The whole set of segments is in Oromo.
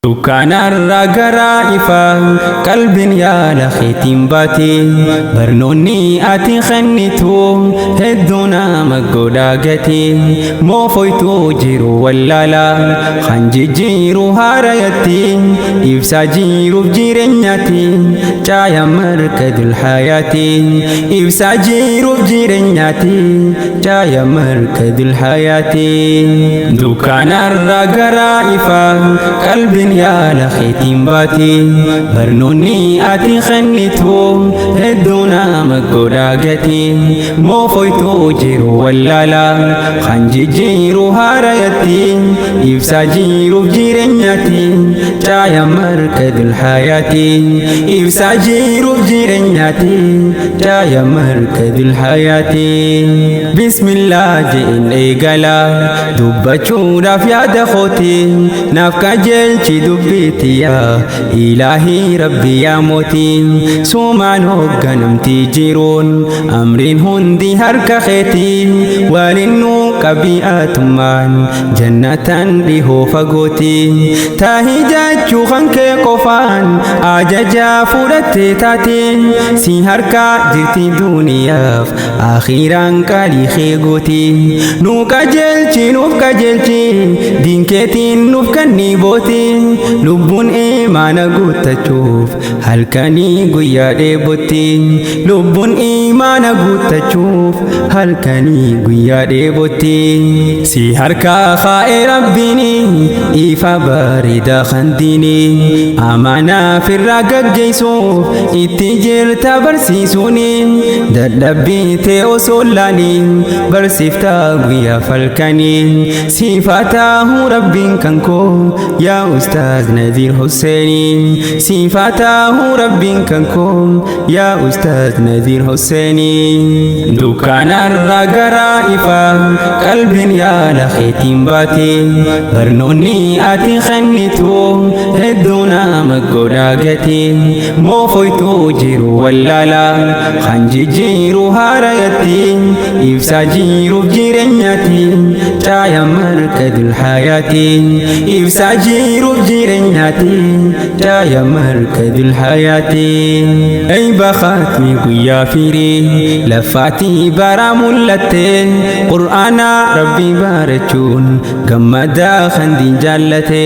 Dukkanarraa gara ifaa qalbiin yaada keetiin baate, barnoonni ati kennitu hedduu nama godhaa gate. Moofoytuu jiru wallaala kan jijjiiru haarayatti, ibsaa jiruuf jireenyaati, caaya markadul hayaati. Ibsaa jiruuf jireenyaati, caaya markadul hayaati. Dukkanarraa gara ifaa qalbiin yaada keetiin baate, barnoonni ati kennitu hedduu nama godhaa gate. Moofoytuu jiru wallaala kan jijjiiru haarayatti, ibsaa jiruuf jireenyaati, caaya markadul hayaati. Ibsaa jiruuf jireenyaati, caaya markadul hayaati. Bismillah jeen eegala dubbachuudhaaf yaada kooti, naaf qajeelchi dubbiitiya ilaahii rabbi yaa mootii. Sumaan hoogganamtii jiruun amriin hundi harka keetii, waliin nu qabi'atummaan jannatan dhihoo fagooti. Taahii jechuu kan kee qofaan ajajaa fudhattee taate, si harkaa jirti duniyaaf akhiiraan qaalii kee gooti. Nu qajeelchi, nuuf qajeelchi, diinkeetiin nuuf kannii booti. Lubbuun imaana guuttachuuf halkanii guyyaa dheebotti, lubbuun imaana guuttachuuf halkanii guyyaa dheebotti. Si harkaa kaa'ee rabbiini ifa bareedaa kan diini, amaanaa firraa gaggeessuuf itti jirta barsiisuuni. Dadhabbii ta'e osoo laaliin barsiiftaa guyyaa falkanii, siifataahuu rabbiin kan koo yaa ustaaz Naziir Husseenii. Siifataahuu rabbiin kan koo yaa ustaaz Naziir Husseenii. Dukkanarraa gara ifaa qalbiin yaada keetiin baate, barnoonni ati kennitu hedduu nama godhaa gate. Moofoytuu jiru wallaala kan jijjiiru haarayatti, ibsaa jiruuf jireenyaati, caaya markadul hayaati. Ibsaa jiruuf jireenyaati, caaya markadul hayaati. Eyba khatmi guyyaa firii lafaatii bara mul'atte, qur'aana rabbii barachuun gammadaa kan diin jaallate.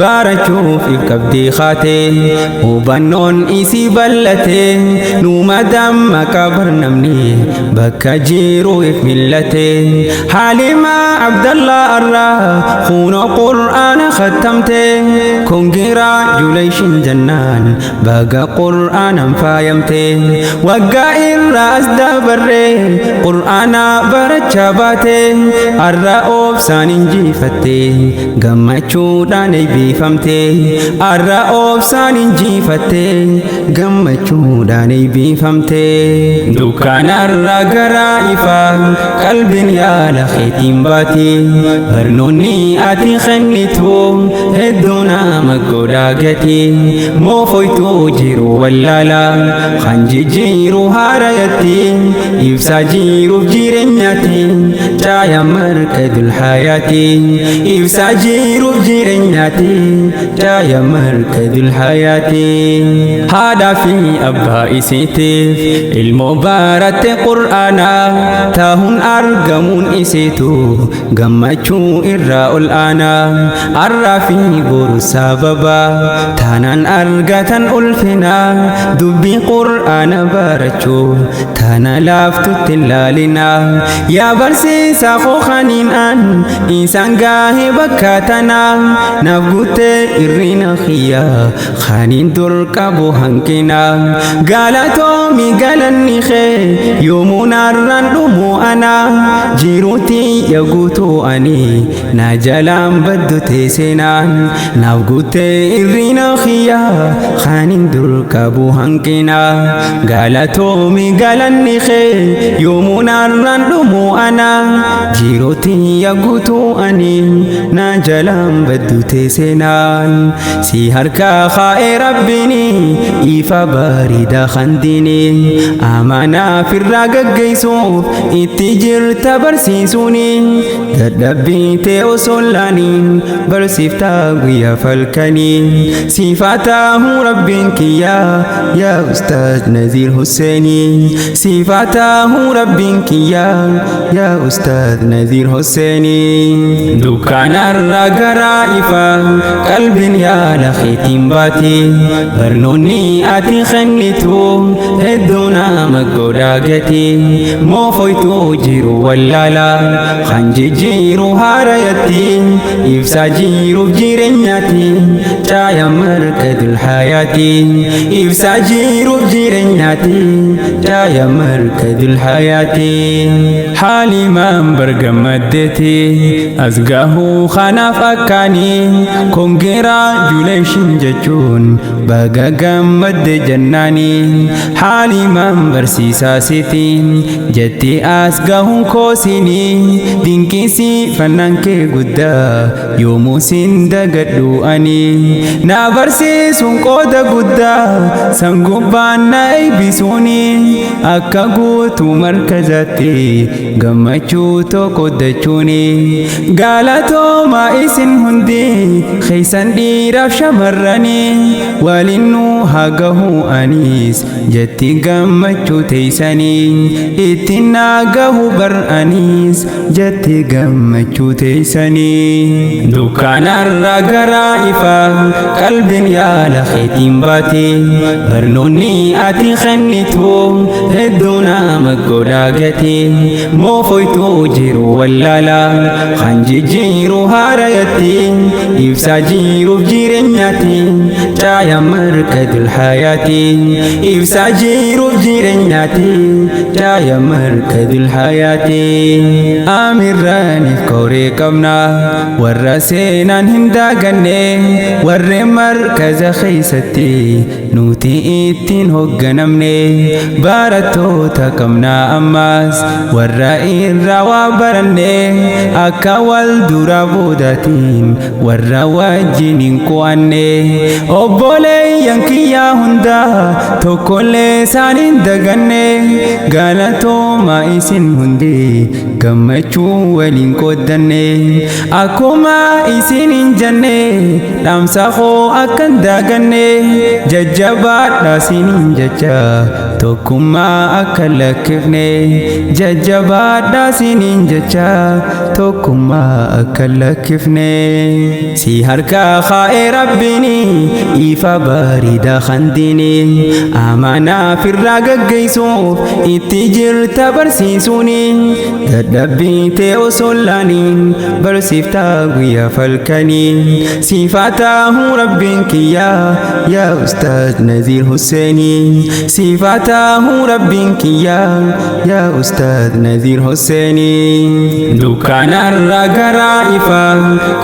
Barachuuf if qabdee kaate, hubannoon isii bal'ate, numa dammaqa barnamni bakka jiru if millate. Halima Abdallah arraa kunoo qur'aana khattamte, congratulation jennaan, baga qur'aanan faayamte. Waggaa irraa as dabarre qur'aana barachaa baate, arra obsaan injifatte, gammachuudhaan eebbifamte. Arra obsaan injifatte, gammachuudhaan eebbifamte. Dukkanarraa gara ifaa qalbiin yaada keetiin baate, barnoonni ati kennitu hedduu nama godhaa gate. Moofoytuu jiru wallaala kan jijjiiru haarayatti, ibsaa jiruuf jireenyaati, caaya markadul hayaati. Ibsaa jiruuf jireenyaati, caaya markadul hayaati. Haadhaa fi abbaa isiitiif ilmoo baratte qur'aana tahuun argamuun isiitu gammachuu irraa ol aanaa. Arraa fi boru sababa taanaan argatan ulfina, dubbii qur'aana barachuu tana laaftutti laalina. Yaa barsiisaa koo kaniin an isaan gaahee bakka tana, naaf guuttee irrina kiyya kaniin dur qabu hanqina. Galatoomi, galanni kee yoomuu narraan dhumu, ana jiruuti ya guutuu ani na jalaan baddu teessenaan. Naaf guuttee irrina kiyya kaniin dur qabu hanqina. Galatoomi, galanni kee yoomuu narraan dhumu, ana jiruuti ya guutuu ani na jalaan baddu teessenaan. Si harkaa kaa'ee rabbiini ifa bareedaa kan diini, amaanaa firraa gaggeessuuf itti jirta barsiisuuni. Dadhabbii ta'e osoo laaniin barsiiftaa guyyaa falkanii. falkanii. Siifataahuu rabbiin kiyyaa yaa Ustaaz Naziir Husseenii. Siifataahuu rabbiin kiyyaa yaa Ustaaz Naziir Husseenii. Dukkanarra garaa ifa qalbiin yaada keetiin baate, barnoonni ati kennitu hedduu nama godhaa gate. Moofoytuu jiru wallaala kan jijjiiru haarayatti, ibsaa jiruuf jireenyaati caaya markadul hayaati. Ibsaa jiruuf jireenyaati caaya markadul hayaati. Haalimaan bargammaddeeti as gahuu kanaaf akkaanii, congratulation jechuun baga gammadde jennaanii. Haalimaan barsiisaa sitiin jetti as gahuun koosinii, dinqisiifannaan kee guddaa yoomuu sin dagadhu ani. Na barsiisuun qooda guddaa san gubbaan na eebbisuuni, akka guutuu markazatti gammachuu tokko dachuuni. Galatooma isin hundi keessan dhiiraaf shamarranii, waliin nu haa gahu anis jetti gammachuu teessanii. Ittiin naa gahu bar anis jetti gammachuu teessanii. Dukkanarra garaa ifa qalbiin yaada keetiin baate, barnoonni ati kennitu hedduu nama godhaa gate. Moofoytuu jiru wallaala kan jijjiiru haarayatti, ibsaa jiruuf jireenyaati caaya markadul hayaati. Ibsaa jiruuf jireenyaati caaya markadul hayaati. Amirraaniif koree qabna warra seenaan hin daaganne, warreen markaza keessatti nuti ittiin hoogganamne. Barattoota qabnaa ammas warra irraa waa baranne, akka wal dura boodaatiin warra wajjin hin qo'anne. Obboleeyyan kiyyaa hundaa tokkollee isaan hin daganne, galatooma isin hundi gammachuu waliin qooddanne. Akkuma isin hin jenne dhaamsa koo akka hin daganne, jajjabaadha isiniin jecha tokkummaa akka lakkifne. Jajjabaadha isiniin jecha tokkummaa akka lakkifne. Si harkaa kaa'ee rabbiini ifa bareedaa kan diini, amanaa firraa gaggeessuuf itti jirta barsiisuuni. Dadhabbii ta'e osoo laaniin barsiiftaa guyyaa falkanii. Siifataahuu rabbiin kiyyaa yaa Ustaaz Naziir Husseenii. Siifataahuu rabbiin kiyyaa yaa Ustaaz Naziir Husseenii. Dukkanarra garaa ifa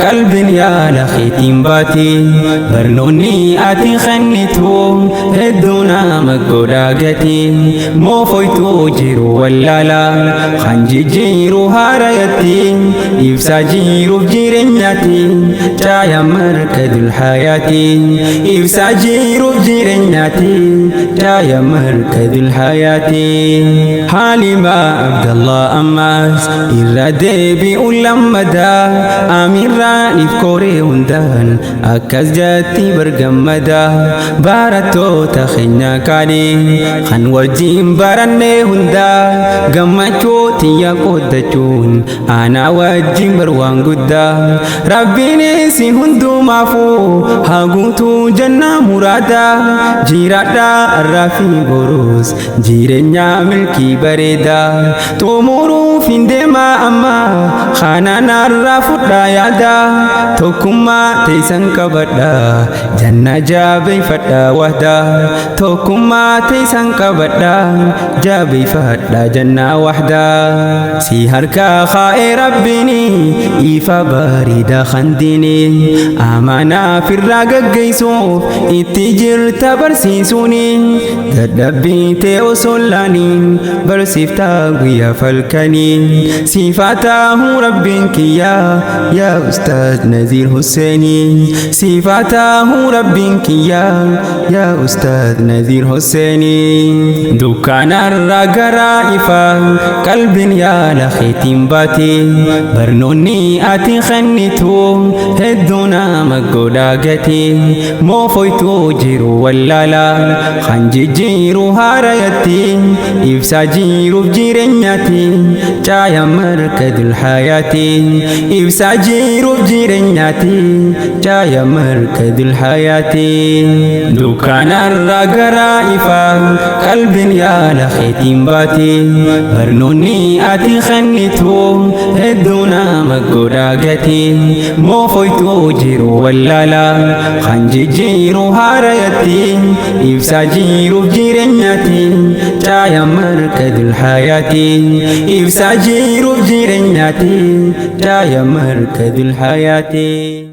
qalbiin yaada keetiin baate, barnoonni ati kennitu hedduu nama godhaa gate. Moofoytuu jiru wallaala kan jijjiiru haarayatti, ibsaa jiruuf jireenyaati caaya markadul hayaati. Ibsaa jiruuf jireenyaati caaya markadul hayaati. Haalima Abdallah ammas irra deebi'u lammadaa, amirraaniif koree hundaan akkas jetti bargammada. Barattoota keenya kaanii kan wajjin baranne hundaa, gammachuu tiyya qooddachuun aanaa wajjin bar waan guddaa. Rabbiin isin hundumaafuu haa guutuu jannaa muraada, jiraadhaa arraa fi boruus jireenya milkii bareedaa. Xumuruuf hin deemaa amma kanaan har'aa fudhaa yaada, tokkummaa teessan qabadha janna jabeeffadha wahda. Tokkummaa teessan qabadha jabeeffadha janna wahda. Si harkaa kaa'ee rabbiini ifa bareedaa kan diini, amanaa firraa gaggeessuuf itti jirta barsiisuuni. Dadhabbii Qalbii tee osoo laaniin barsiiftaa guyyaa falkanii. Siifataahuu rabbiin kiyyaa, yaa Ustaaz Naziir Husseenii. Siifataahuu rabbiin kiyyaa, yaa Ustaaz Naziir Husseenii. Dukkaanarraa garaa ifaa qalbiin yaala keetiin baate, barnoonni ati kennitu hedduu nama godhaa gate. Moofoytuu jiru wallaala kan jijjiiru haarayatti, ibsaa jiruuf jireenyaati, caaya markadul hayaati. Ibsaa jiruuf jireenyaati, caaya markadul hayaati. Dukkaanarraa garaa ifaa qalbiin yaala keetiin baate, barnoonni ati kennitu hedduu nama godhaa gate. Moofoytuu jiru wallaala kan jijjiiru haarayatti, ibsaa jiruuf jireenyaati, caaya markadul hayaati. Ibsaa jiruuf jireenyaati, caaya markadul hayaati.